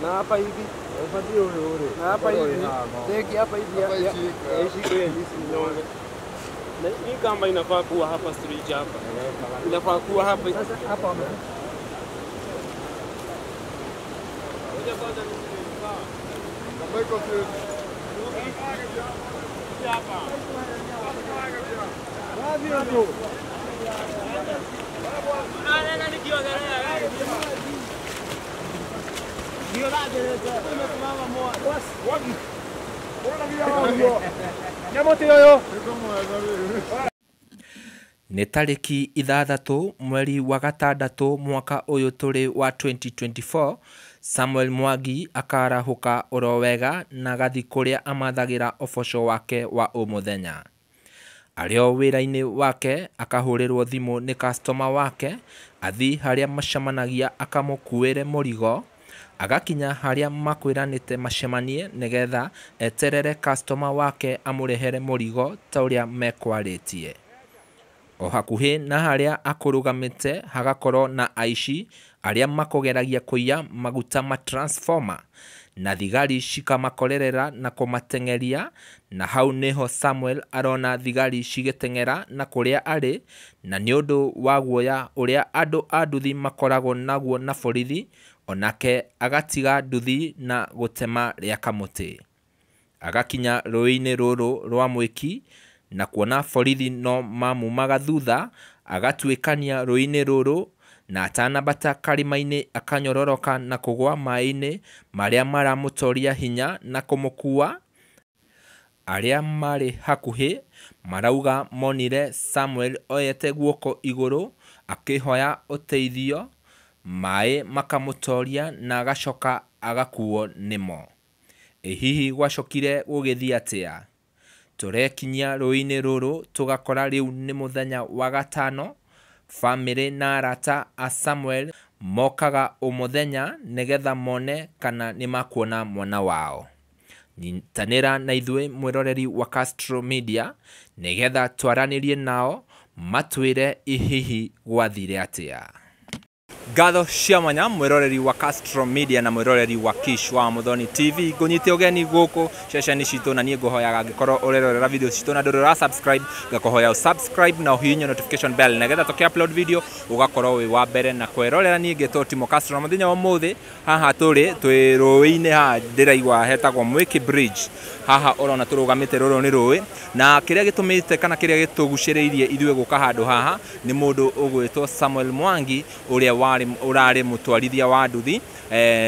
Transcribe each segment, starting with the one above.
Na hapa hivi. Na hapa hivi. Teki hapa hivi. Na hii kamba inafaa kuwa hapa street hapa. Inafaa kuwa hapa. Sasa hapa wame. Nĩ tarĩki 6 mweri wa 6 mwaka ũyũ tũrĩ wa 2024 Samuel Mwangi akarahũka oro wega na agathi kũrĩa amathagĩra ũboco wake wa ũmũthenya. Arĩ o wĩra-inĩ wake akahũrĩrwo thimũ nĩ customer wake athi harĩa macemanagia akamũkuĩre mũrigo agakinya harĩa makwĩranĩte macemanie nĩgetha eterere customer wake amũrehere mũrigo ta ũrĩa mekwarĩtie. O hakuhĩ na harĩa akũrũgamĩte hagakorwo na aici arĩa makũgeragia kũiya maguta ma transformer na thigari cikamakorerera na kũmateng'eria na hau nĩho Samuel arona thigari cigĩteng'era na kũrĩa arĩ na nĩũndũ wa guoya ũrĩa andũ a nduthi makoragwo naguo na borithi onake agatiga nduthi na gũtema rĩa kamũtĩ. Agakinya rũĩ-inĩ rũrũ rwa Mwĩki na kuona borithi no mamumaga thutha agatuĩkania rũĩ-inĩ rũrũ na atanambata karĩma-inĩ akanyororoka na kũgũa maĩ-inĩ marĩa maramũtoria hinya na kũmũkua. Arĩa marĩ hakuhĩ marauga monire Samuel oyete guoko igũrũ akĩhoya ũteithio maĩ makamũtoria na agacoka agakuo nĩmo. Ĩ hihi gwacokire gũgĩthiĩ atĩa? Tũrekinyia rũĩ-inĩ rũrũ tũgakora rĩu nĩ mũthenya wa 5. Famĩlĩ na arata a Samuel mokaga ũmũthenya nĩgetha mone kana nĩmakuona mwana wao. Nyitanĩra na ithuĩ mwĩroreri wa Castro Media nĩgetha twaranĩrie nao matwĩre hihi gwathire atĩa. Ngatho cia mwanya mwĩroreri wa Castro Media na mwĩroreri wa Kish wa Muthoni TV ngũnyite ũgeni gũkũ ceceni citũ na niĩ ngũhoyaga angĩkorwo ũrerorera video citũ na ndũrĩ ũra subscribe ngakũhoya subscribe na ũhihinye notification bell nĩgetha tũkĩ upload video ũgakorwo wĩ wa mbere na kwĩrorera. Niĩ ngĩtwo Timo Castro na mũthenya wa ũmũthĩ haha tũrĩ twĩ rũĩ-inĩ haha ndĩraigua hetagwo Mwiki Bridge. Haha ũrona tũrũgamĩte rũrũ nĩ rũĩ na kĩrĩa gĩtũmĩte kana kĩrĩa gĩtũgucĩrĩirie ithuĩ gũka handũ haha nĩ mũndũ ũgwĩtwo Samuel Mwangi ũrĩa ũrarĩ mũtwarithia wa nduthi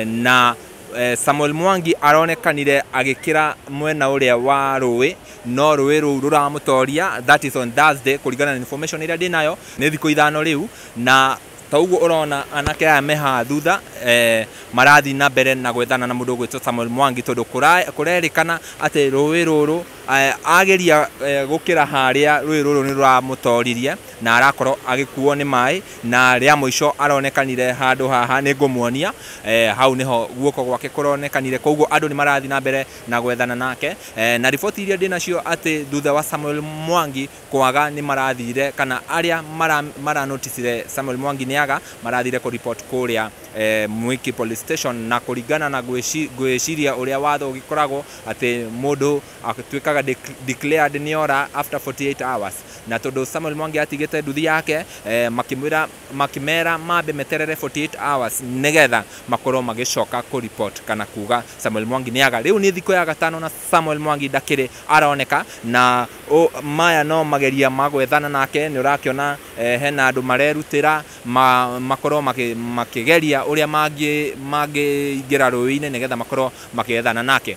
na Samuel Mwangi aronekanire agĩkĩra mwena ũrĩa wa rũĩ no rũĩ rũu rũramũtoria, that is on Thursday kũringana na information ĩrĩa ndĩnayo nĩ thikũ 5 rĩu na ta ũguo ũrona anake aya me haha thutha marathiĩ na mbere na gwethana na mũndũ ũgwĩtwo Samuel Mwangi tondũ kũrerĩkana atĩ rũĩ rũrũ ageria gũkĩra harĩa rũĩ rũrũ nĩ rũramũtoririe na arakorwo agĩkuo nĩ maĩ na rĩa mũico aronekanire handũ haha nĩ ngũmuonia hau nĩho guoko gwake kũronekanire. Koguo andũ nĩ marathiĩ na mbere na gwethana nake na riboti iria ndĩnacio atĩ thutha wa Samuel Mwangi kwaga nĩ marathire kana arĩa maranoticire Samuel Mwangi nĩ aga marathire kũ report kũrĩa Mwiki Police Station na kũringana na gwĩciria ũrĩa watho ũgĩkoragwo atĩ mũndũ atuĩkaga declared nĩ ora after 48 hours na tondũ Samuel Mwangi atigĩte nduthi yake makĩmera mambe meterere 48 hours nĩgetha makorwo magĩcoka kũ report kana kuga Samuel Mwangi nĩ aga. Rĩu nĩ thikũ ya 5 na Samuel Mwangi ndakĩrĩ aroneka na maya no mageria magwethana nake. Nĩ ũrakĩona hena andũ marerutĩra makorwo makĩgeria ũrĩa mangĩingĩra rũĩ-inĩ nĩgetha makorwo makĩethana nake.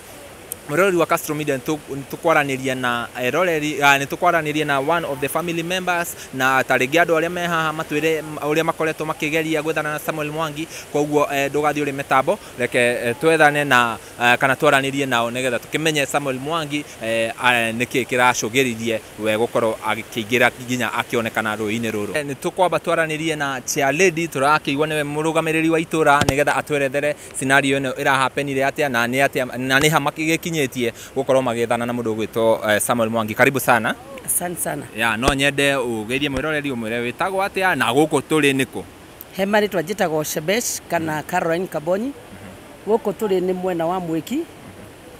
Mwĩroreri wa Castro Media nĩtũkwaranĩria na eroreri nĩtũkwaranĩria na one of the family members na tarĩngĩ andũ arĩa me haha matwĩre ũrĩa makoretwo makĩgeria gwethana na Samuel Mwangi. Koguo ndũgathiĩ ũrĩ mĩtambo reke twethane na kana twaranĩrie nao nĩgetha tũkĩmenye Samuel Mwangi nĩkĩ kĩracũgĩrĩrie we gũkorwo akĩingĩra nginya akĩonekana rũĩ-inĩ rũrũ. Nĩtũkwamba twaranĩrie na chair lady tũrakĩigua nĩwe mũrũgamĩrĩri wa itũra nĩgetha atwerethere scenario ĩno ĩrahapenire atĩa na nĩ atĩa na nĩ ha makĩgĩkinyĩtie gũkorwo magĩethana na mũndũ ũgwĩtwo Samuel Mwangi. Karibu sana. Asante sana. Ya no nyende ugerie mwiroreri umwire witagwo atia na guku turi niku. He marĩtwa njĩtagwo Shebesh kana Caroline Kabonyi. Gũkũ tũrĩ nĩ mwena wa Mwiki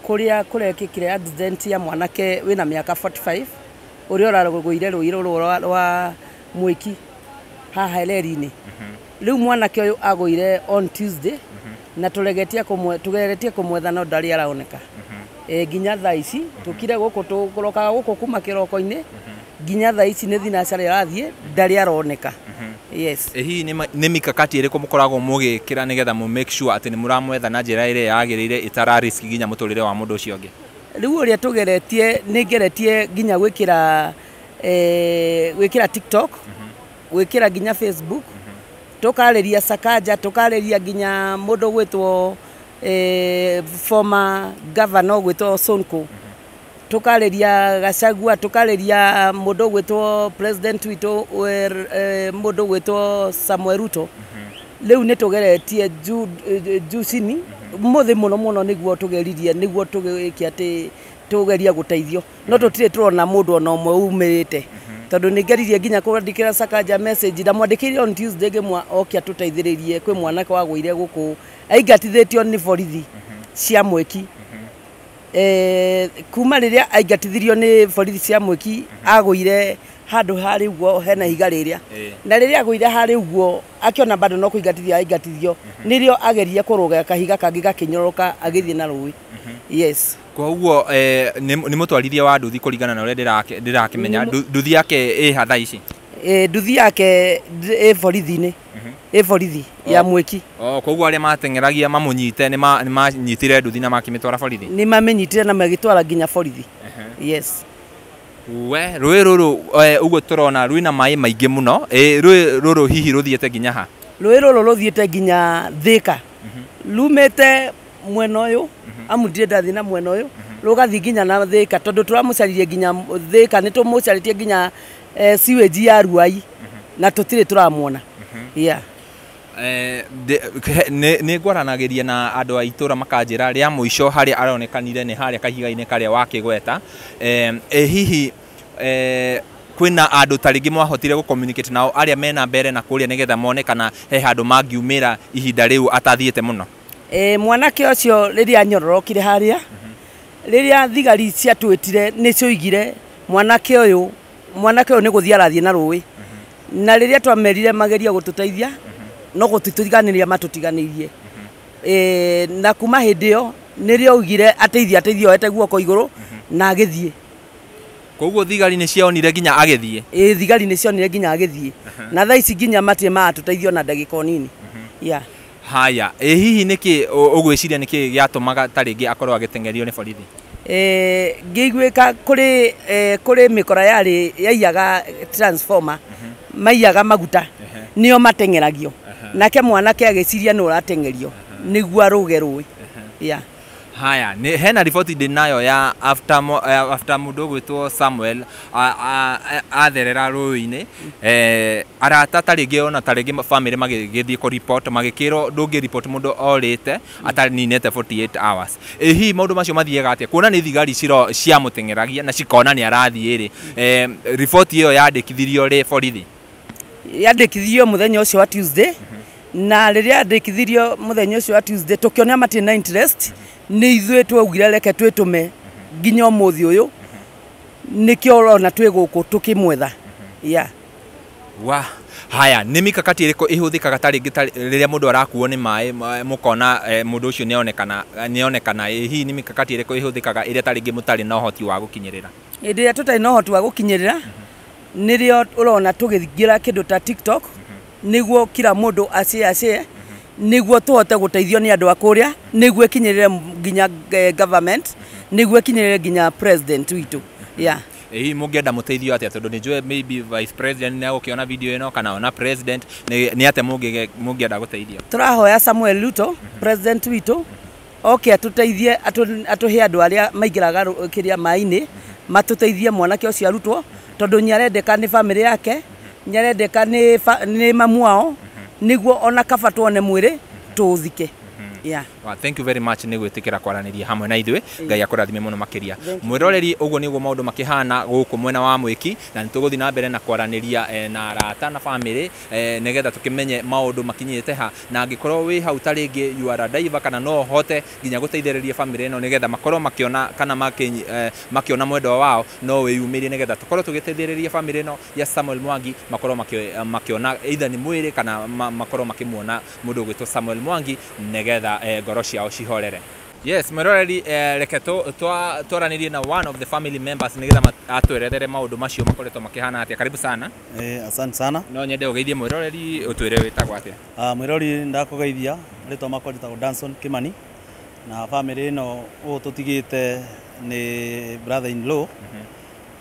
kũrĩa kũrekĩkire accident ya mwanake wĩna mĩaka 45 ũrĩa ũrarũgũire rũĩ rũrũ rwa Mwiki haha reri-inĩ. Rĩu mwanake ũyũ agũire on Tuesday na tũgeretie kũmwetha no ndarĩ araoneka. Nginya thaa ici tũkire gũkũ tũkũrokaga gũkũ kuma kĩroko-inĩ nginya thaa ici nĩ thinacara ĩrathiĩ ndarĩ aroneka. Yes. Hihi nĩ mikakati ĩrĩkũ mũkoragwo mũgĩkĩra nĩgetha mũ make sure atĩ nĩ mũramwetha na njĩra ĩrĩa yagĩrĩire ĩtara risk nginya mũtũrĩre wa mũndũ ũcio ũngĩ? Rĩu ũrĩa tũgeretie nĩ ngeretie nginya gwĩkĩra gwĩkĩra TikTok, gwĩkĩra nginya Facebook, tũkarĩria Sakaja, tũkarĩria nginya mũndũ gwĩtwo former governor gwĩtwo Sonko, tukarĩria Gachagua, tukarĩria mũndũ gwĩtwo president witũ mũndũ gwĩtwo Samuel Ruto. Rĩu nĩ tũgeretie juu chini mũthĩ mũno mũno nĩguo tũgeririe nĩguo tũgĩke atĩ tũgeria gũteithio no tũtirĩ tũrona mũndũ ona ũmwe umĩrĩte tondũ nĩ ngeririe nginya kwandĩkĩra Sakaja message ndamwandĩkĩire on Tuesday ngĩmwa oke atũteithĩrĩrie kwĩ mwanake wagũire gũkũ aingatithĩtio nĩ borithi cia Mwiki. Kuma rĩrĩa aingatithirio nĩ borithi cia Mwiki agũire handũ harĩ ũguo hena ihiga rĩrĩa na rĩrĩa agũire harĩ ũguo akĩona bado no kũingatithio aingatithio nĩrĩo ageria kũrũga kahiga kangĩ gakĩnyororoka agĩthiĩ na rũĩ. Yes. Koguo nĩ mũtwarithia wa nduthi kũringana na ũrĩa ndĩrakĩmenya nduthi yake ĩ thaa ici? Nduthi yake ĩ borithi-inĩ, ĩ borithi ya Mwiki. Koguo arĩa mateng'eragia mamũnyite nĩ manyitire nduthi na makĩmĩtwara borithi? Nĩ mamĩnyitire na magĩtwara nginya borithi. Yes. We rũĩ rũrũ ũguo tũrona rwĩna maĩ maingĩ mũno, rũĩ rũrũ hihi rũthiĩte nginya ha? Rũĩ rũrũ rũthiĩte nginya Thika, rumĩte mwena ũyũ amu ndirĩ ndathiĩ na mwena ũyũ rũgathiĩ nginya na Thika tondũ tũramũcaririe nginya Thika, nĩ tũmũcarĩtie nginya sewage ya Ruai na tũtirĩ tũramuona. Yeah. Nĩ ngwaranagĩria na andũ a itũra makanjĩra rĩa mũico harĩa aronekanire nĩ harĩa kahiga-inĩ karĩa wakĩgweta. Hihi kwĩna andũ ta rĩngĩ mwahotire gũ communicate nao arĩa mena mbere na kũrĩa nĩgetha mone kana he handũ mangiumĩra ihinda rĩu atathiĩte mũno? Mwanake ũcio rĩrĩa anyororokire harĩa rĩrĩa thigari ciatwĩtire nĩ cioigire mwanake ũyũ nĩ gũthiĩ arathiĩ na rũĩ na rĩrĩa twamerire mageria gũtũteithia no gũtũtiganĩria matũtiganĩirie. Na kuma hĩndĩ ĩyo nĩrĩo augire ateithie oete guoko igũrũ na agĩthiĩ. Koguo thigari nĩ cionire nginya agĩthiĩ? Thigari nĩ cionire nginya agĩthiĩ na thaa ici nginya matirĩ maratũteithia ona ndagĩka o nini. Yeah. Haya, hihi nĩkĩ ũgwĩciria nĩkĩ gĩatũmaga ta rĩngĩ akorwo agĩteng'erio nĩ borithi? Ngĩiguĩka kũrĩ mĩkora yarĩ yaiyaga transformer maiyaga maguta nĩo mateng'eragio nake mwanake agĩciria nĩ ũrateng'erio nĩguo arũge rũĩ. Yeah. Haya, hena riboti ndĩ nayo ya after mũndũ ũgwĩtwo Samuel atherera rũĩ-inĩ, arata ta rĩngĩ ona ta rĩngĩ family magĩgĩthiĩ kũ report magĩkĩrwo ndũngĩ report mũndũ orĩte ataninĩte 48 hours. Hihi maũndũ macio mathiaga atĩa kuona nĩ thigari ciamũteng'eragia na cikona nĩ arathiĩ rĩ, riboti ĩyo yandĩkithirio rĩ borithi? Yandĩkithirio mũthenya ũcio wa Tuesday na rĩrĩa yandĩkithirio mũthenya ũcio wa Tuesday tũkĩona matirĩ na interest nĩ ithuĩ twaugire reke twĩtũme nginya ũmũthĩ ũyũ nĩkĩo ũrona twĩ gũkũ tũkĩmwetha. Yeah. Wa haya, nĩ mikakati ĩrĩkũ ĩhũthĩkaga ta rĩngĩ rĩrĩa mũndũ arakuo nĩ maĩ mũkona mũndũ ũcio nĩonekana, hihi nĩ mikakati ĩrĩkũ ĩhũthĩkaga ĩrĩa ta rĩngĩ mũtarĩ na ũhoti wa gũkinyĩrĩra? Hĩndĩ ĩrĩa tũtarĩ na ũhoti wa gũkinyĩrĩra nĩrĩo ũrona tũgĩingĩra kĩndũ ta TikTok nĩguo kila mũndũ acie nĩguo tũhote gũteithio nĩ andũ a kũrĩa nĩguo ĩkinyĩrĩre nginya government nĩguo ĩkinyĩrĩre nginya president witũ. Yeah. Hihi mũngĩenda mũteithio atĩa tondũ nĩ njũĩ maybe vice president nĩ agũkĩona video ĩno kana ona president nĩ atĩa mũngĩenda gũteithio? Tũrahoya Samuel Ruto president witũ oke atũteithie atũhe andũ arĩa maingĩraga kĩrĩa maĩ-inĩ matũteithie mwanake ũcio arutwo tondũ nĩarendeka nĩ family yake, nĩarendeka nĩ mamu wao nĩguo ona kaba tuone mwĩrĩ tũũthike. Yeah. Well, thank you very much nĩ gwĩtĩkĩra kwaranĩria hamwe na ithuĩ. Ngai akũrathime mũno makĩria. Mwĩroreri, ũguo nĩguo maũndũ makĩhana gũkũ mwena wa Mwĩki, na nĩ tũgũthiĩ na mbere na kwaranĩria na arata na famĩlĩ nĩgetha tũkĩmenye maũndũ makinyĩte ha, na angĩkorwo wĩ hau ta rĩngĩ you are a diver kana no ũhote nginya gũteithĩrĩria famĩlĩ ĩno nĩgetha makorwo makĩona kana makĩona mwendwa wao, no wĩyumĩrie nĩgetha tũkorwo tũgĩteithĩrĩria famĩlĩ ĩno ya Samuel Mwangi makorwo makĩona either nĩ mwĩrĩ kana makorwo makĩmuona mũndũ ũgwĩtwo Samuel Mwangi nĩgetha ngoro ciao cihorere. Yes, mwĩroreri, reke twaranĩrie na one of the family members nĩgetha atwerethere maũndũ macio makoretwo makĩhana atĩa. Karibu sana. Asante sana. No nyende ũgeithie mwĩroreri, ũtwĩre wĩtagwo atĩa. Mwĩrori, ndakũgeithia. Rĩtwa makwa njĩtagwo Danson Kimani, na famĩlĩ ĩno ũũ tũtigĩte nĩ brother in law.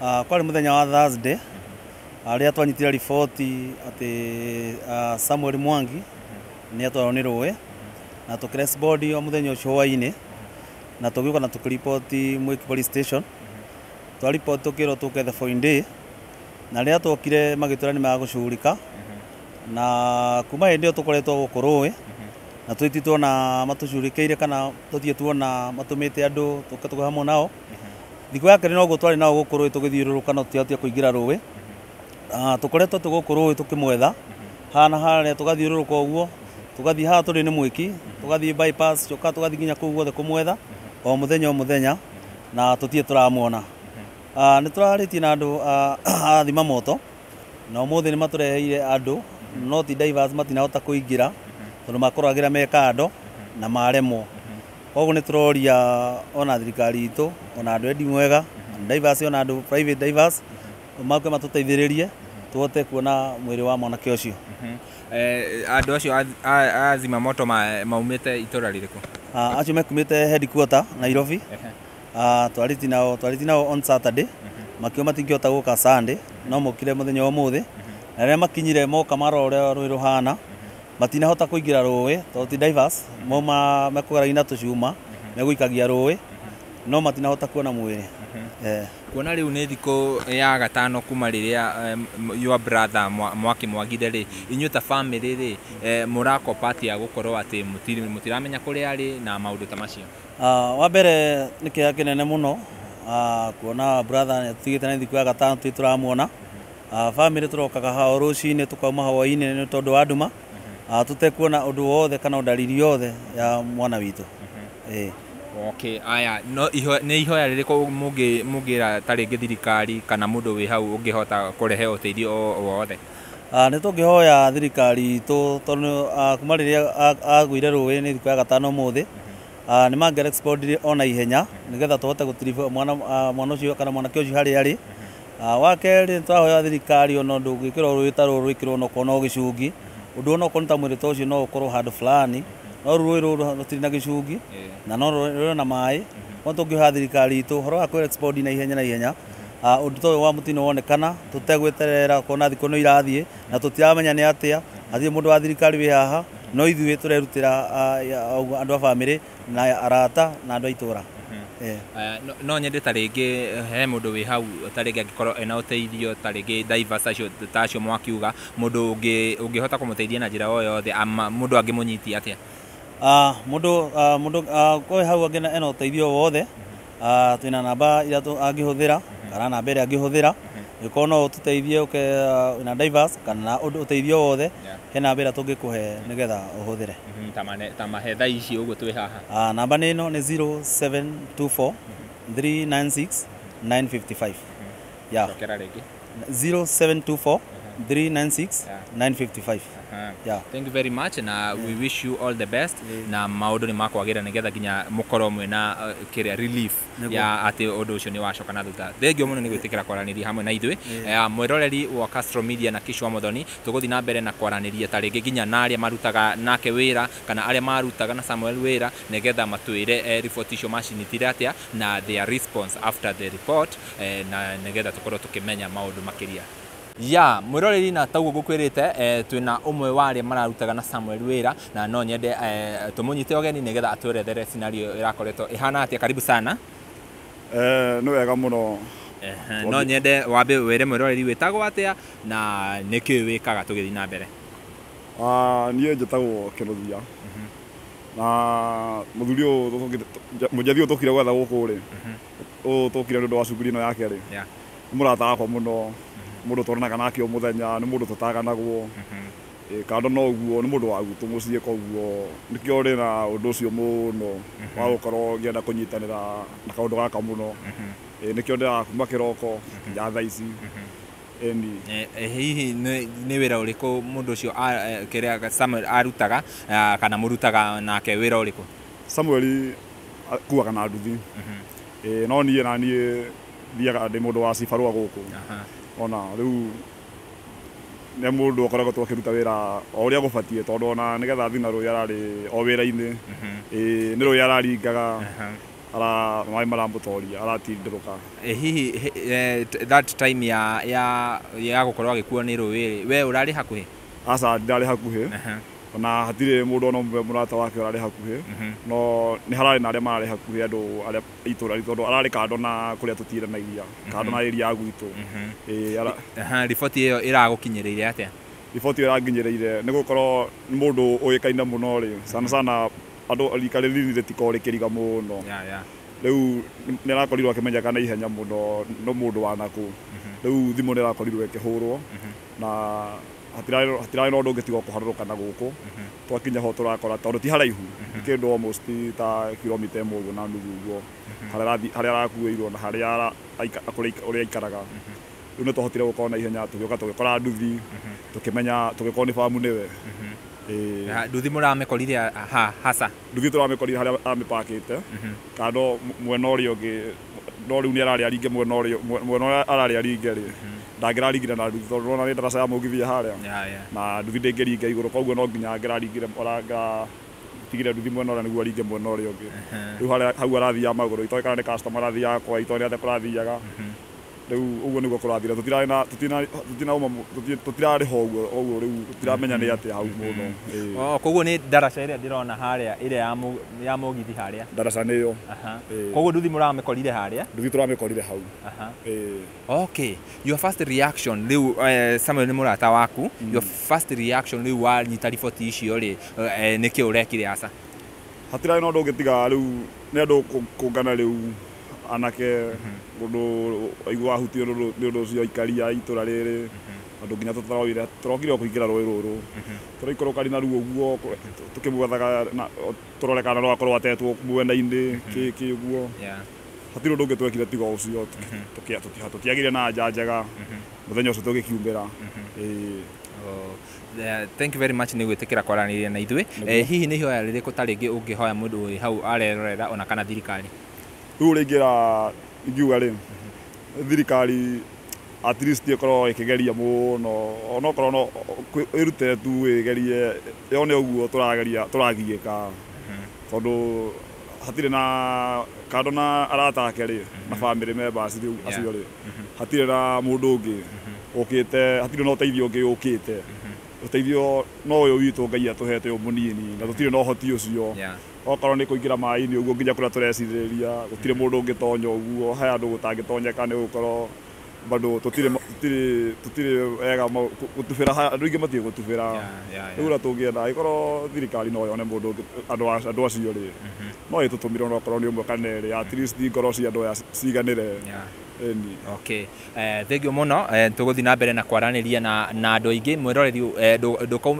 Kwarĩ mũthenya wa Thursday rĩrĩa twanyitire riboti atĩ Samuel Mwangi nĩ atwarwo nĩ rũĩ, na tũkĩrespond o mũthenya ũcio hwainĩ na tũgĩũka na tũkĩriboti Mwiki Police Station. Twariboti tũkĩrwo tũke the following day, na rĩrĩa twokire magĩtwĩra nĩ magũcugurika, na kuma hĩndĩ ĩyo tũkoretwo gũkũ rũĩ na tũti tuona matũcurĩkĩire kana tũtirĩ tuona matũmĩte andũ tũke tũke hamwe nao. Thikũ ya kerĩ noguo twarĩ nao gũkũ rũĩ tũgĩthiũrũrũka, no tũtiahotire kũingĩra rũĩ. Tũkoretwo twĩ gũkũ rũĩ tũkĩmwetha haha na harĩa, tũgathiũrũrũka ũguo, tũgathiĩ haha tũrĩ nĩ Mwĩki, tũgathiĩ bypass coka, tũgathiĩ nginya kũu guothe kũmwetha o mũthenya o mũthenya, na tũtirĩ tũramuona. Nĩ tũrarĩtie na andũ a thima moto, na ũmũthĩ nĩ matũreheire andũ, no ti divers, matinahota kũingĩra tondũ makoragĩra me kando na maremwo. Koguo nĩ tũroria ona thirikari itũ, ona andũ endi mwega, divers, ona andũ private divers moke matũteithĩrĩrie tũhote kuona mwĩrĩ wa mwanake ũcio. Andũ acio a zimamoto maumĩte itũra rĩrĩkũ? Acio mekumĩte headquarter Nairobi. Twarĩtie nao on Saturday, makiuga matingĩhota gũka Sunday, no mokire mũthenya wa ũmũthĩ, na rĩrĩa makinyire moka marora ũrĩa rũĩ rũhana, matinahota kũingĩra rũĩ tondũ ti divers, mauma mekũgeragia na tũcuma megũikagia rũĩ, no matinahota kuona mwĩrĩ. Kuona rĩu nĩ thikũ ya gatano kuma rĩrĩa your brother Mwaki Mwagire rĩ, inyuĩ ta family rĩ, mũrakopa atĩa gũkorwo atĩ mũtiramenya kũrĩa arĩ na maũndũ ta macio? Wa mbere nĩ kĩeha kĩnene mũno kuona brother nĩ atũtigĩte na thikũ ya gatano tũtirĩ tũramuona. Family tũrokaga haha o rũcinĩ, tũkauma hwaĩ-inĩ nĩ tondũ wa nduma, tũtekuona ũndũ wothe kana dalili yothe ya mwana witũ. Ĩĩ. Okay, aya no iho, nĩ ihoya rĩrĩkũ mũngĩra ta rĩngĩ thirikari kana mũndũ wĩ hau ũngĩhota kũrehe ũteithio o wothe? Nĩ tũngĩhoya thirikari itũ tondũ kuma rĩrĩa agũire rũĩ nĩ thikũ ya gatano ũmũthĩ, nĩ mangĩ ona ihenya nĩgetha tũhote gũtiriba mwana ũcio kana mwanake ũcio harĩa arĩ. Wa kerĩ nĩ tũrahoya thirikari ona ũndũ ũngĩkĩrwo rũĩ ta rũrũ rwĩkĩrwo onokorwo no gĩcungi, ũndũ onokorwo nĩ ta mwĩrĩ ta ũcio no ũkorwo handũ fulani, no rũĩ rũrũ rũtirĩ na gĩcungi na no rũrĩ na maĩ. No tũngĩhoya thirikari itũ ũhoro wa kũ na ihenya na ihenya, ũndũ ta ũyũ wa mũtino wonekana tũtegweterera kuona thikũ no irathiĩ na tũtiramenya nĩ atĩa, hatirĩ mũndũ wa thirikari wĩ haha, no ithuĩ tũrerutĩra andũ a bamĩrĩ na arata na andũ a itũra. No nyende ta rĩngĩ he mũndũ wĩ hau ta rĩngĩ angĩkorwo ena ũteithio ta rĩngĩ divers acio ta acio mwakiuga, mũndũ ũngĩhota kũmũteithia na njĩra o yothe, mũndũ angĩmũnyitia atĩa? Mũndũ kwĩ hau angĩ ena ũteithio wothe, twĩna namba iria angĩhũthĩra kana namba ĩrĩa angĩhũthĩra ĩkorwo no ũtũteithie ũke na divers kana ũndũ ũteithio wothe, he namba ĩrĩa tũngĩkũhe nĩgetha ũhũthĩre. Ta mahe thaa ici ũguo twĩ haha. Namba nĩ ĩno, nĩ 0724 396 955, yeah. Cokera rĩngĩ. 0724 396 955. Yeah. Thank you very much na we wish you all the best na maũndũ nĩ makwagĩra nĩgetha nginya mũkorwo mwĩna kĩrĩa relief ya atĩ ũndũ ũcio nĩ wacoka na thutha. Thengio mũno nĩ gwĩtĩkĩra kwaranĩria hamwe na ithuĩ. Mwĩroreri wa Castro Media na Kishwa Muthoni, tũgũthiĩ na mbere na kwaranĩria ta rĩngĩ nginya na arĩa marutaga nake wĩra kana arĩa marutaga na Samuel wĩra nĩgetha matwĩre riboti icio macinyitire atĩa na their response after the report, na nĩgetha tũkorwo tũkĩmenya maũndũ makĩria ya mwĩroreri. Na taguo ngũkwĩrĩte, twĩna ũmwe wa arĩa mararutaga na Samuel wĩra, na no nyende tũmũnyite ũgeni nĩgetha atwerethere scenario ĩrakoretwo ĩhana atĩa. Karibu sana. Nĩ wega mũno. No nyende wambe wĩre mwĩroreri wĩtagwo atĩa na nĩkĩ wĩkaga tũgĩthiĩ na mbere. Niĩ njĩtagwo Kĩnuthia. Na muthuri ũyũ mũnjathi ũyũ tũkire gwetha gũkũ rĩ, ũyũ tũkire nĩ ũndũ wa cuguri ĩno yake rĩ, nĩ mũrata wakwa mũno, mũndũ tũronanaga nake o mũthenya, nĩ mũndũ tũtaganagwo. Kando na ũguo nĩ mũndũ wa gwitũ mũciĩ, koguo nĩkĩo ndĩ na ũndũ ũcio mũno wa gũkorwo ngĩenda kũnyitanĩra na kaũndũ gaka mũno. Nĩkĩo ndĩraga kuma kĩroko nginya thaa ici. Ĩni. Hihi nĩ wĩra ũrĩkũ mũndũ ũcio kĩrĩa Samuel arutaga, kana mũrutaga nake wĩra ũrĩkũ? Samuel akuaga na nduthi. No niĩ na niĩ thiaga ndĩ mũndũ wa cibarũa gũkũ. Ona rĩu nĩ mũndũ ũkoragwo akĩruta wĩra o ũrĩa gũbatiĩ, tondũ ona nĩgetha athiĩ na rũĩ ararĩ o wĩra-inĩ. Nĩ rũĩ araringaga, maĩ maramũtoria, aratindĩrũka. Hihi that time ya gũkorwo agĩkuo nĩ rũĩ rĩ, we ũrarĩ hakuhĩ? Aca, ndirarĩ hakuhĩ. Ona hatirĩ mũndũ ona ũmwe mũrata wake ũrarĩ hakuhĩ, no nĩ hararĩ na arĩa mararĩ hakuhĩ, andũ arĩa itũra, tondũ ararĩ kando na kũrĩa tũtiranagia, kando na area ya gwitũ. Riboti ĩyo ĩragũkinyĩrĩire atĩa? Riboti ĩyo ĩranginyĩrĩire nĩ gũkorwo nĩ mũndũ ũĩkaine mũno rĩ, sana sana andũ rika rĩrĩ rĩtikoragwo rĩkĩriga mũno. Rĩu nĩ arakorirwo akĩmenyeka na ihenya mũno no mũndũ wa nakũ. Rĩu thimũ nĩ ĩrakorirwo ĩkĩhũrwo na hatirarĩ na ũndũ ũngĩ tiga kũharũrũka na gũkũ. Twakinya ho tũrakora tondũ ti haraihu, nĩ kĩndũ almost ta kilomita ĩmwe ũguo na nuthu ũguo, harĩa arakuĩirwo na harĩa ũrĩa aikaraga. Rĩu nĩ twahotire gũkorwo na ihenya, tũgĩũka tũgĩkora nduthi, tũkĩmenya tũgĩkorwo nĩ bamu nĩwe. Nduthi mũramĩkorire hasa? Nduthi tũramĩkorire harĩa amĩpakĩte, kando mwena ũrĩa ũngĩ, no rĩu nĩ ararĩ aringe mwena ũrĩa, mwena ũrĩa ararĩ aringe rĩ, ndangĩraringire na nduthi tondũ ũrona nĩ ndaraca ya mũgithi harĩa, na nduthi ndĩngĩringa igũrũ, koguo no nginya angĩraringire, tigire nduthi mwena ũrĩa nĩguo aringe mwena ũrĩa ũngĩ. Rĩu hau arathiaga magũrũ, itoĩ kana nĩ customer arathiaga kwa, itoĩ nĩ atĩa kũrathiaga. Rĩu ũguo nĩguo kũrathire, tũtirarĩ ho ũguo, rĩu tũtiramenya nĩ atĩa hau mũno. Koguo nĩ ndaraca ĩrĩa ndĩrona harĩa, ĩrĩa ya mũgithi harĩa? Ndaraca nĩyo. Koguo nduthi mũramĩkorire harĩa? Nduthi tũramĩkorire hau. Okay, your first reaction rĩu, Samuel nĩ mũrata waku, your first reaction rĩu wanyita riboti icio rĩ, nĩkĩ ũrekire aca? Hatirarĩ na ũndũ ũngĩ tiga rĩu nĩ andũ kũngana rĩu, anake, mũndũ aigua ahutio nĩ ũndũ ũcio, aikari a itũra rĩrĩ, andũ nginya tũtaroire, tũrokire o kũingĩra rũĩ rũrũ, tũraikũrũkania naruo ũguo, tũkĩmwethaga tũrore kana no akorwo atetwo mwena-inĩ kĩ ũguo. Hatirĩ ũndũ ũngĩ twekire tiga ũcio, tũtiagire na anja njega mũthenya ũcio tũgĩkiumĩra. Thank you very much nĩ gwĩtĩkĩra kwaranĩria na ithuĩ. Hihi nĩ ihoya rĩrĩkũ ta rĩngĩ ũngĩhoya mũndũ wĩ hau arerorera ona kana thirikari? Rĩu ũrĩa ingiuga rĩ, thirikari at least ĩkorwo ĩkĩgeria mũno, onokorwo no ĩrute tu ĩgerie yone ũguo tũrageria tũragiĩka, tondũ hatirĩ na kando na arata ake rĩ, na family members rĩu acio rĩ, hatirĩ na mũndũ ũngĩ ũkĩte, hatirĩ na ũteithio ũngĩ ũkĩte. Ũteithio no ũyũ witũ Ngai atũhete ũyũ mũnini, na tũtirĩ na ũhoti ũcio. Okorwo nĩ kũingĩra maĩ-inĩ ũguo nginya kũrĩa tũrecirĩria, gũtirĩ mũndũ ũngĩtonya ũguo, he andũ gũtangĩtonyeka nĩ gũkorwo bado tũtirĩ wega gũtubĩra, andũ aingĩ matiũĩ gũtubĩra. Rĩu ũrĩa tũngĩenda angĩkorwo thirikari no yone mũndũ ũngĩ, andũ acio rĩ, no ĩtũtũmĩre onokorwo nĩ ũmwe kana erĩ, at least ngoro cia andũ aya ciganĩre. Okay, thank you mũno. Tũgũthiĩ na mbere na kwaranĩria na andũ aingĩ. Mwĩroreri,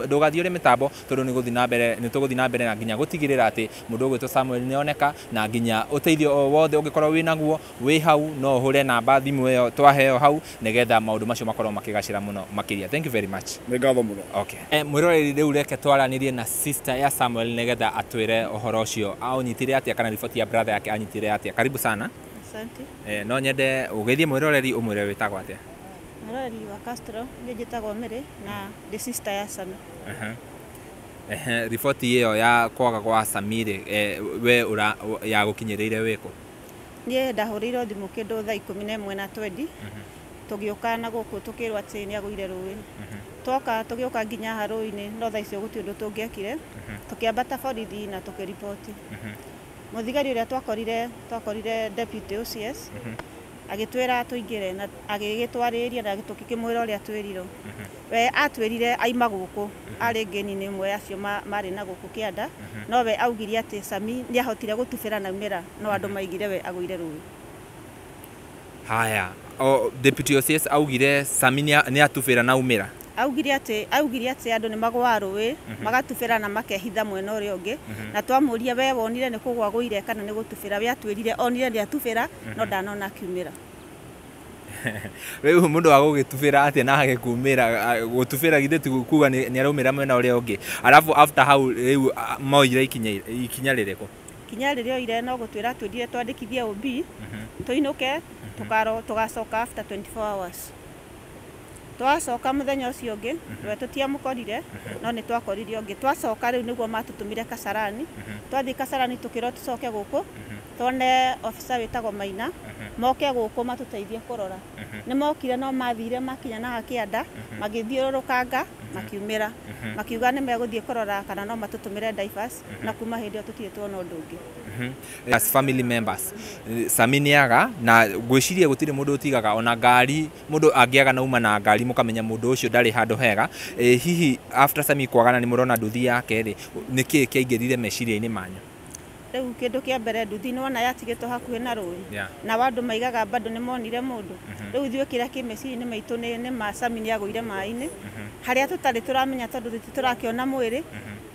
ndũgathiĩ ũrĩ mĩtambo, tondũ nĩ gũthiĩ na mbere, nĩ tũgũthiĩ na mbere na nginya gũtigĩrĩra atĩ mũndũ ũgwĩtwo Samuel nĩ oneka, na nginya ũteithio o wothe ũngĩkorwo wĩ naguo wĩ hau, no ũhũre namba thimũ ĩyo twaheo hau, nĩgetha maũndũ macio makorwo makĩgacĩra mũno makĩria. Thank you very much. Nĩ ngatho mũno. Okay. Mwĩroreri, rĩu reke twaranĩrie na sister ya Samuel nĩgetha atwĩre ũhoro ũcio aũnyitire atĩa, kana riboti ya brother yake anyitire atĩa. Karibu sana. Asante. No nyende ũgeithie mwĩroreri ũmwĩre wĩtagwo atĩa. Mwĩroreri wa Castro, niĩ njĩtagwo Mary na ndĩ sister ya Sami. Riboti ĩyo ya kwaga gwa Sami rĩ, we ya gũkinyĩrĩire wĩkũ? Niĩ ndahũrĩirwo thimũ kĩndũ thaa 11 na 20, tũgĩũka na gũkũ tũkĩrwo atĩ nĩ agũire rũĩ. Twoka tũgĩũka nginya haha rũĩ-inĩ, no thaa icio gũtirĩ ũndũ tũngĩekire. Tũkĩambata borithi na tũkĩriboti. Mũthigari ũrĩa twakorire deputy OCS. Agĩtwĩra tũingĩre na agĩgĩtwarĩria na tũkĩmwĩra ũrĩa twĩrirwo. We atwĩrire aima gũkũ arĩ ngeni-inĩ ĩmwe acio marĩ na gũkũ kĩanda, no we augire atĩ Sami nĩ ahotire gũtubĩra na aumĩra, no andũ maigire we agũire rũĩ. Haya, o deputy OCS augire Sami nĩ atubĩra na aumĩra. Augire atĩ andũ nĩ magũaga rũĩ magatubĩra na makehitha mwena ũrĩa ũngĩ, na twamũria we wonire nĩ kũgũa agũire kana nĩ gũtubĩra, we atwĩrire onire nĩ atubĩra no ndanona akiumĩra. Rĩu mũndũ wa gũgĩtubĩra atĩa na agĩkumĩra? Gũtubĩra githĩ ti kuga nĩ araumĩra mwena ũrĩa ũngĩ? Arabu after hau rĩu moire ikinya rĩrĩkũ? Ikinya rĩrĩa oire no gũtwĩra twĩrire twandĩkithie OB tũinũke tũgacoka after 24 hours. Twacoka mũthenya ũcio ũngĩ we tũtiamũkorire, no nĩ twakorire ũngĩ. Twacoka rĩu nĩguo matũtũmire Kasarani. Twathiĩ Kasarani tũkĩrwo tũcoke gũkũ tuone officer wĩtagwo Maina, moke gũkũ matũteithie kũrora. Nĩ mokire no mathire makinya na kĩanda, magĩthiũrũrũkanga makiumĩra, makiuga nĩ megũthiĩ kũrora kana no matũtũmĩre divers, na kuma hĩndĩ ĩyo tũtirĩ tuona ũndũ ũngĩ. As family members, Sami nĩaga na ngwĩciria gũtirĩ mũndũ ũtigaga ona ngari, mũndũ angĩaga na uma na ngari mũkamenya mũndũ ũcio ndarĩ handũ hega. Hihi after Sami kwagana nĩ mũrona nduthi yake rĩ, nĩkĩĩ kĩaingĩrire meciria-inĩ manyu? Rĩu kĩndũ kĩa mbere nduthi nĩwona yatigĩtwo hakuhĩ na rũĩ, na andũ maigaga bado nĩ monire mũndũ. Rĩu ithuĩ kĩrĩa kĩ meciria-inĩ maitũ nĩ ma Sami nĩ agũire maĩ-inĩ harĩa tũtarĩ tũramenya tondũ tũrakĩona mwĩrĩ.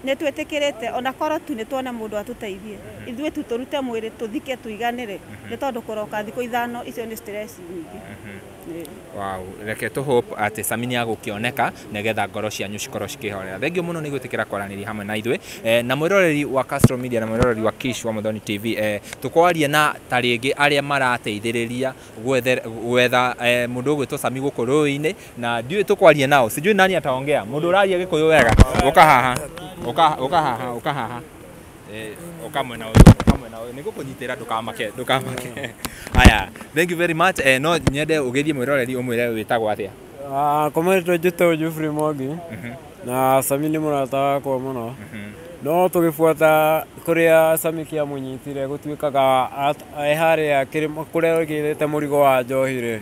Nĩ twĩtĩkĩrĩte ona korwo tu nĩ tuone mũndũ atũteithie, ithuĩ tu tũrute mwĩrĩ tũthike tũiganĩre, nĩ tondũ kũroka thikũ 5 icio nĩ stress nyingĩ. Wow, reke tũ hope atĩ Sami nĩ agũkĩoneka nĩgetha ngoro cianyu cikorwo cikĩhorera. Thengiũ mũno nĩ gwĩtĩkĩra kwaranĩria hamwe na ithuĩ, na mwĩroreri wa Castro Media na mwĩroreri wa Kish wa Muthoni TV. Tũkwaria na ta rĩngĩ arĩa marateithĩrĩria gwetha mũndũ ũgwĩtwo Sami gũkũ rũĩ-inĩ, na ndiũĩ tũkwaria nao, sijui nani ataongea. Mũndũ ũraria Gĩkũyũ wega, ũka haha, ũka haha, ũka haha, ũka mwena ũyũ, ũka mwena ũyũ, nĩ ngũkũnyitĩra, ndũkamake, ndũkamake. Haya, thank you very much. No nyende ũgerie mwĩroreri ũmwĩre wĩtagwo atĩa. Kometwo njĩtagwo Geoffrey Mwangi, na Sami nĩ mũrata wakwa mũno. No tũgĩbuata kũrĩa Sami kĩamũnyitire gũtuĩkaga e harĩa kũrĩa oigĩrĩte mũrigo wa njohi rĩ,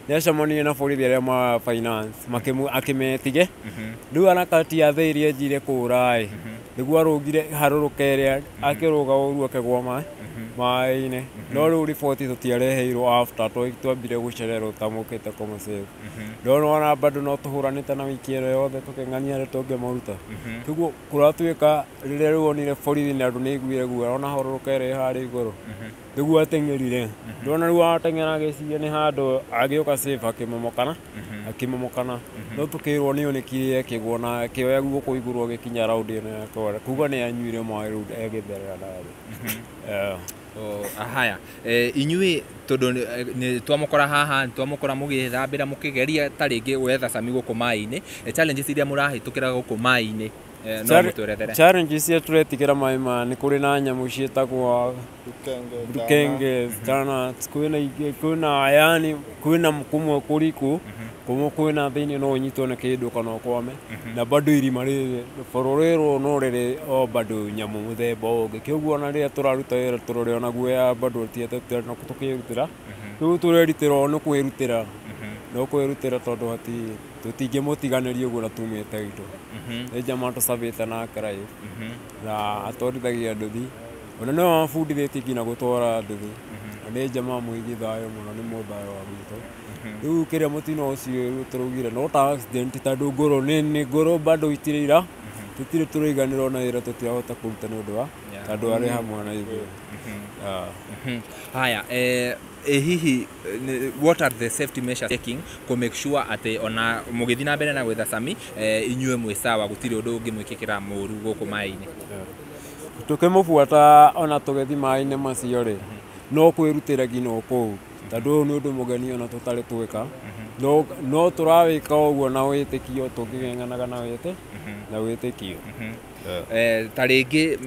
nĩacemanirie na borithi arĩa ma finance akĩmetige. Rĩu harakati ya thaa iria anjire kũũra ĩ, nĩguo arũgire harũrũka ĩrĩa akĩrũga ũru akĩgwa maĩ-inĩ. No rĩu riboti tũtiareheirwo after twambire gũcererwo ta mũkĩte kũmũsave. No nĩwona bado no tũhũranĩte na wiki ĩno yothe tũkĩng'ania arĩa tũngĩmaruta. Koguo kũratuĩka rĩrĩa rĩu onire borithi na andũ nĩaiguire guoya ona harũrũka ĩrĩa ĩ harĩa igũrũ, nĩguo ateng'erire. Ndona rĩu ateng'era agĩciria nĩ handũ agĩũka safe akĩmomokana. No tũkĩrwo nĩ onekire akĩgwa na akĩoya guoko igũrũ agĩkinya raundi ĩno ya kwara, kuga nĩ anyuire maĩ rĩu egĩtherera na thĩ. Haya, inyuĩ tondũ nĩ twamũkora haha, nĩ twamũkora mũgĩthambĩra mũkĩgeria ta rĩngĩ gwetha Sami gũkũ maĩ-inĩ, challenges iria mũrahĩtũkĩra gũkũ maĩ-inĩ no mũtwerethere. Challenges iria tũretigĩra maĩ maya nĩ kũrĩ na nyamũ ciĩtagwo rukenge, kwĩna yani kwĩna kũmwe kũriku, kũmwe kwĩna thĩinĩ no ũnyitwo nĩ kĩndũ kana ũkwame, na bado irima rĩrĩ bũrũrĩrwo no rĩrĩ o bado nyamũ mũthemba ũngĩ. Kĩoguo ona rĩrĩa tũraruta wĩra tũrorĩ ona guoya bado tũkĩrutĩra. Rĩu tũrerutĩra nĩ kwĩrutĩra, no kwĩrutĩra tondũ tũtingĩmũtiganĩria ũguo na tumĩte witũ. Nĩ jamaa tũcabĩte nake live na atwarithagia nduthi, ona nĩwe wabundithĩtie nginya gũtwara nduthi, na nĩ jamaa mũigi thayũ mũno, nĩ mũthayũ wa gwitũ. Rĩu kĩrĩa mũtino ũcio rĩu tũraugire no ta accident tondũ ngũrũ nĩ ngũrũ bado itirĩ ira, tũtirĩ tũraiganĩra ona wĩra tũtirahota kũruta nĩ ũndũ wa tondũ arĩ hamwe na ithuĩ. Haya, hihi what are the safety measures taking to make sure atĩ ona mũgĩthiĩ na mbere na gwetha Sami, inyuĩ mwĩ sawa, gũtirĩ ũndũ ũngĩmwĩkĩkĩra mũru gũkũ maĩ-inĩ? Tũkĩmũbuata ona tũgĩthiĩ maĩ-inĩ macio rĩ, no kwĩrutĩra nginya o kũu, tondũ ũyũ nĩ ũndũ mũgeni ona tũtarĩ twĩka, no tũrawĩka ũguo na wĩtĩkio, tũkĩgeng'anaga na wĩtĩkio. Ta rĩngĩ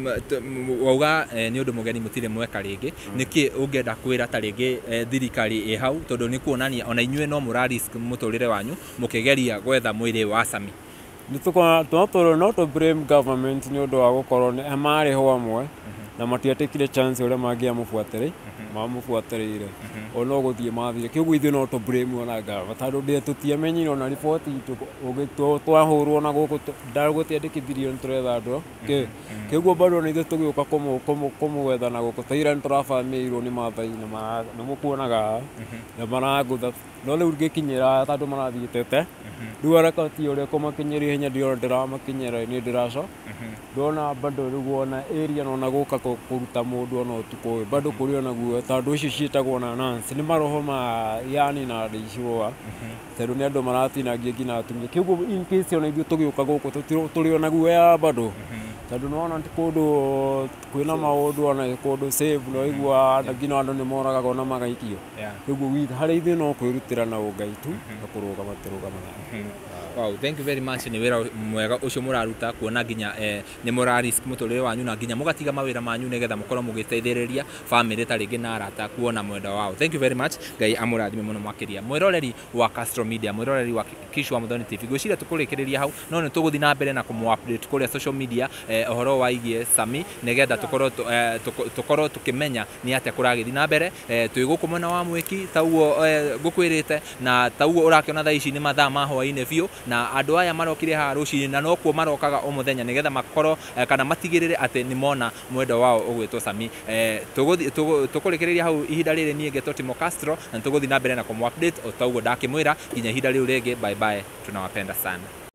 wauga nĩ ũndũ mũgeni mũtirĩ mweka rĩngĩ, nĩkĩ ũngĩenda kwĩra ta rĩngĩ thirikari ĩ hau, tondũ nĩ kuonania ona inyuĩ no mũra risk mũtũrĩre wanyu mũkĩgeria gwetha mwĩrĩ wa Sami? No tũ blame government nĩ ũndũ wa gũkorwo marĩ ho amwe na matietĩkire chance ũrĩa mangĩamũbuatĩrĩ. Mamũbuatĩrĩire o no gũthiĩ mathire kĩguo ithuĩ no tũ blame ona ngava tondũ ndĩ tũtiamenyire ona riboti itũ twahũrwo na gũkũ ndagũtiandĩkithirio nĩ tũretha andũ kĩ kĩguo bado na ithuĩ tũgĩũka kũmwetha na gũkũ taira nĩ tũrabamĩirwo nĩ Mathai na nĩ mũkuonaga na marangũtha no rĩu ngĩkinyĩra tondũ marathiĩte te rĩu harakati ũrĩa kũmakinyĩria ihenya ndiona ndĩramakinyĩra nĩ ndĩraco ndona bado rĩu ona area na ona gũka kũruta mũndũ ona ũtukũ ũyũ bado kũrĩ ona guoya tondũ icio ciĩtagwo na nance nĩ maroho ma yani na ndicũa tondũ nĩ andũ maratinangia nginya atumia kĩguo in case ona ithuĩ tũgĩũka gũkũ tũrĩ ona guoya bado tondũ nĩwona ti kũndũ kwĩna maũndũ ona kũndũ safe no igua nginya andũ nĩ moragagwo na magaikio kĩguo harĩ ithuĩ no kwĩrutĩra na ũngai tu na kũrũgama tũrũgamaga. Wow, thank you very much. Nĩ wĩra mwega ũcio mũraruta kuona nginya nĩ mũra risk mũtũrĩre wanyu na nginya mũgatiga mawĩra manyu nĩgetha mũkorwo mũgĩteithĩrĩria family ta rĩngĩ na arata kuona mwendwa wao. Thank you very much. Ngai amũrathime mũno makĩria. Mwĩroreri wa Castro Media, mwĩroreri wa Kishwa Muthoni TV, ngwĩciria tũkũrĩkĩrĩria hau no nĩ tũgũthiĩ na mbere na kũmũ update kũrĩa social media ũhoro wa igie Sami nĩgetha tũkorwo tũkĩmenya nĩ atĩa kũragĩthiĩ na mbere. Twĩ gũkũ mwena wa Mwĩki ta ũguo ngũkwĩrĩte na ta ũguo ũrakĩona thaa ici nĩ mathaa ma hwaĩ-inĩ biũ na andũ aya marokire haha rũcinĩ na nokuo marokaga o mũthenya nĩgetha makorwo kana matigĩrĩre atĩ nĩ mona mwendwa wao ũgwĩtwo Sami. Tũkũrĩkĩrĩria hau ihinda rĩrĩ niĩ ngetwo Timo Castro na nĩtũgũthiĩ na mbere na kũmũ update o ta ũguo ndakĩmwĩra nginya ihinda rĩu rĩngĩ. Bye bye, tunawapenda sana.